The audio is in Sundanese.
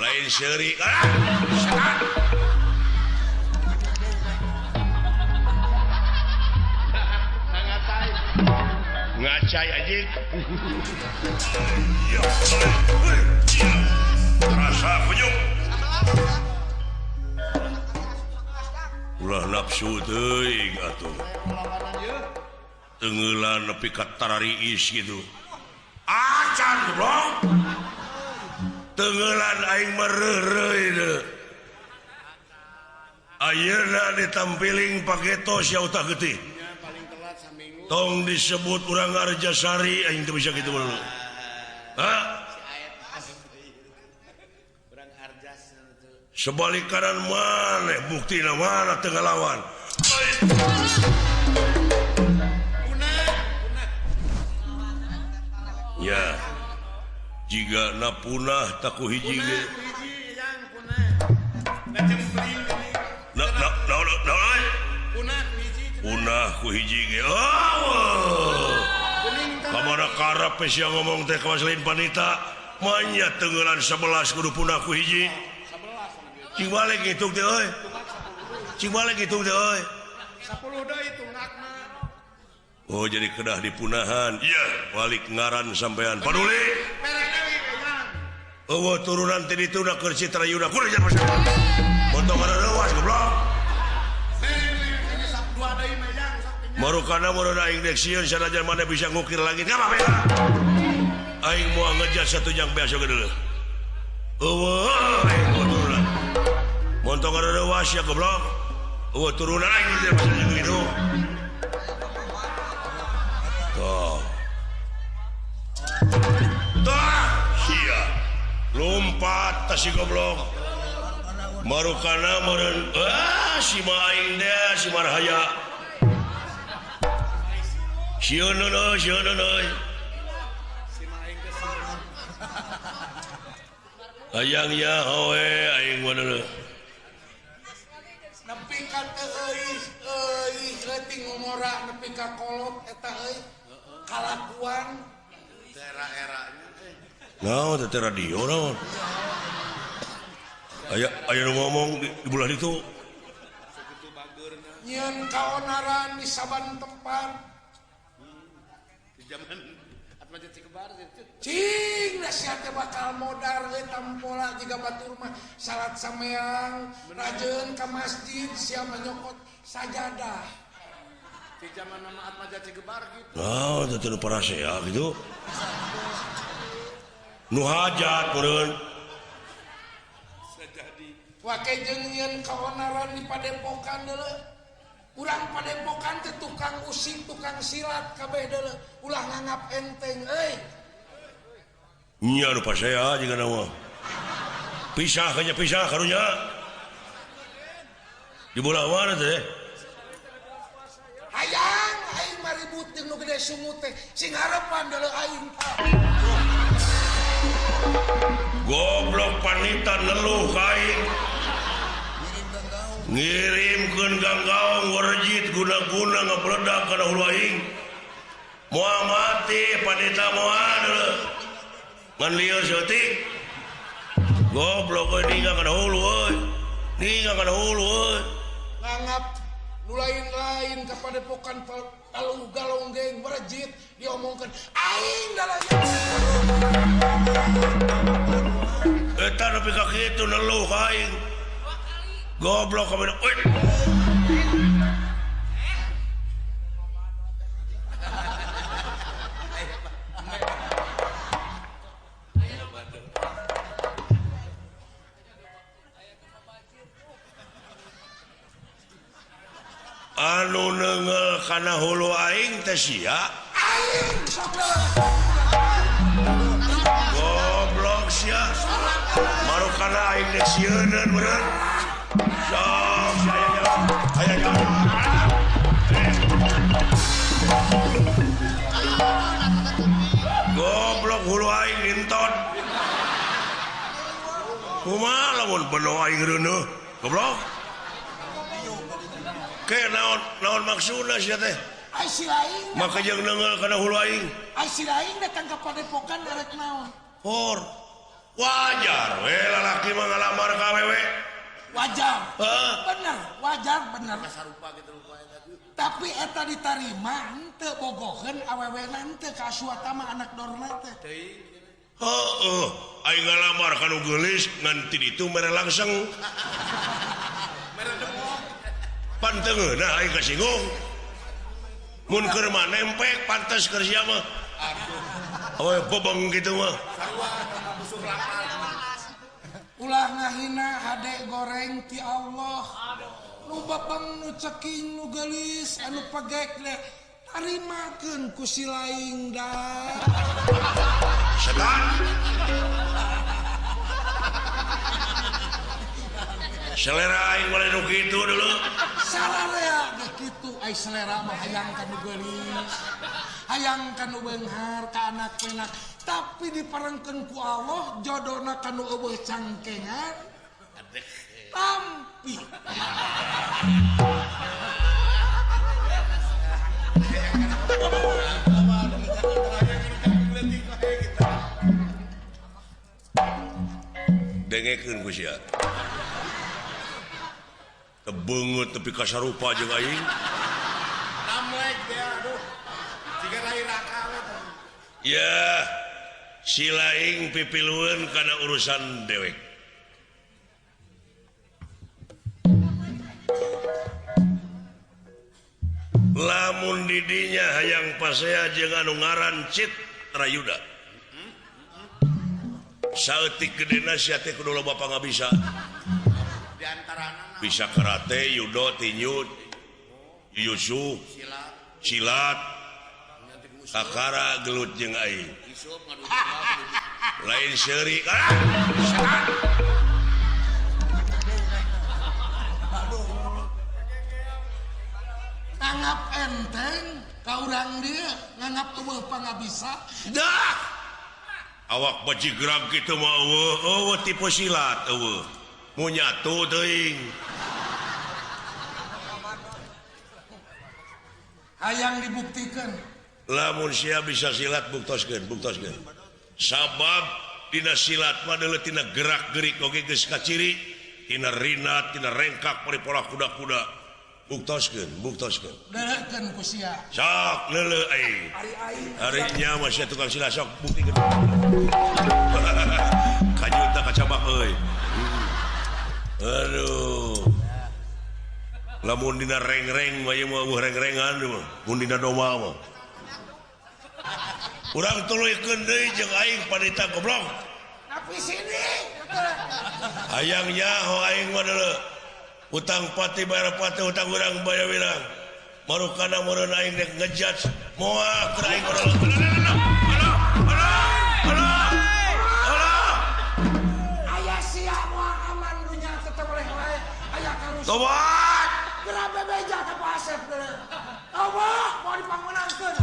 Lain seuri. Ah, setan. Ngacai anjing. Terasa kunyuk. Ulah nafsu teuing atuh. Tenggelan nepi ka tarariis gitu. Acan goblok. Tenggelan aing mereureuy deui. Ayeuna ditampiling paketos ya utah getih. Tong disebut urang Arjasari aing teu bisa kitu mah. Hah? Sebalik kanan maneh buktina mana teu ngalawan. Ya. Jiga na punah taku hiji ge. Na na na na punah ku hiji ge. Oh. Kamana karep sia ngomong teh kawas lain panita, manya tenggelan 11 kudu punah ku hiji. Cing balik ngitung teh euy. Cing balik ngitung teh euy. 10 deui tunggakna. Oh jadi kedah dipunahan. Iya, balik ngaran sampean. Paduli. Eueuh turunan ti ditu na keur Citra Yuna. Kudu jan pasal. Montong reuwas goblok. Marukana meureun aing dek sieun sanajan maneh bisa ngukir langit. Ngapa bea? Aing moal ngejar satu jang beas oge deuleuh. Eueuh aing moal turunan. Montong reuwas ya goblok. Eueuh turunan aing teh pasal gitu. Tuh. Tah sia. Lompat tah si goblok. Marukana meureun ah si ma aing teh si marhaya. Sieun euy, sieun euy. Hayang ya howe aing mah deuleuh. Nepi ka teu euy, euy leutik ngomora nepi ka kolot eta euy. Kalakuan era-eranya euy. Naon teh radio naon? Aya aya nu ngomong di bulan itu. Sakitu bageurna. Nyieun kaonaran di saban tempat. Di zaman Atmaja Cikebar gitu. Cing nasihat teh bakal modar euy tampola jiga batur mah salat sameang rajeun ka masjid sia nyokot sajadah. Di zaman nama Atmaja Cigebar gitu. Nah, teh nu parasea gitu. Nu hajat meureun. Sajadi. Wake jeung nyieun kaonaran di padepokan deuleu. Urang padepokan teh tukang usik, tukang silat kabeh deuleu. Ulah nganggap enteng euy. Nya nu pasea jiga mah. Pisah hanya pisah karunya. Di bola mana teh? Hayang aing mah ribut jeung nu gede sungut teh. Sing harepan deuleu aing tah. Goblok panita neluh ka aing. Ngirimkeun ganggaong warejit guna-guna ngabledak kana hulu aing. Moal mati panita moal deuleu. Ngan lieur saeutik. Goblok euy ninggal kana hulu euy. Ninggal kana hulu euy. Nganggap nu lain-lain ka padepokan talu galonggeng warejit diomongkeun aing dalanya. Eta nepi ka kitu neluh ka aing. Goblok kabeh. Euy. Anu neunggeul kana hulu aing teh sia. Aing sok Goblok sia. Marukana aing dek sieuneun meureun. Sok sia aya jalan. Goblok hulu aing ninton. Kumaha lamun beno aing reuneuh? Goblok. Ke naon naon maksudna sia teh? Ai si lain. Maka jeung neunggeul kana hulu aing. Ai si lain datang ka padepokan arek naon? Hor. Wajar we lalaki Salaki mah ngalamar ka awewe. Wajar. Bener, wajar bener. Tapi eta ditarima henteu bogoheun awewena henteu ka Aswatama anak Dorna teh. Heeh, aing ngalamar ka nu geulis ngan ti ditu mere langseng. Mere demok. Panteungeuna aing kasinggung. Mun keur mah nempek pantes keur sia mah. Aduh. Awe bobong kitu mah. Sarua musuh lakal. Ulah ngahina hade goreng ti Allah. Nu bebeng nu ceking nu geulis anu pegek deh tarimakeun ku si laing dah. Setan. Selera aing mah nu kitu dulu. Sararea ge kitu ai selera mah hayang ka nu geulis. Hayang ka nu beunghar ka anak penak. Tapi diparengkeun ku Allah jodona ka nu eueuh cangkengan. Tampi. Dengekeun ku sia. Tebeungeut tepi ka sarupa jeung aing. Namlek teh aduh. Jiga rai raka we teh. Ya, si laing pipilueun kana urusan dewek. Lamun didinya hayang pasea jeung anu ngaran Citrayuda. Saeutik gedena sia teh kudu loba pangabisa. Di antarana bisa karate, judo, tinju, jujutsu, silat, kakara gelut jeung aing. Lain seuri. Nganggap enteng ka urang dieu, nganggap eueuh pangabisa. Dah. Awak bajigrag kitu mah eueuh, eueuh tipe silat eueuh. Mu nyatu teuing. Hayang dibuktikeun. Lamun sia bisa silat buktoskeun, buktoskeun. Sabab dina silat mah deuleu tina gerak-gerik oge geus kaciri, tina rinat, tina rengkak paripola kuda-kuda. Buktoskeun, buktoskeun. Deuleukeun ku sia. Sok leuleuh aing. Ari aing. Ari nya mah sia tukang silat sok buktikeun. Kanyuta kacabak euy. Aduh. Lamun dina reng-reng mah ieu mah eueuh reng-rengan mah. Mun dina doma mah. Urang tuluykeun deui jeung aing panita goblok. Tapi sini. Hayang nyaho aing mah deuleu. Utang pati bayar pati utang urang bayar wirang. Marukana meureun aing rek ngejudge moal keur aing urang. Aya sia moal aman dunya tetep oleh wae. Aya karus. Tobat. Geura bebeja ka Pak Asep deuleu. Tobat moal dipangunangkeun.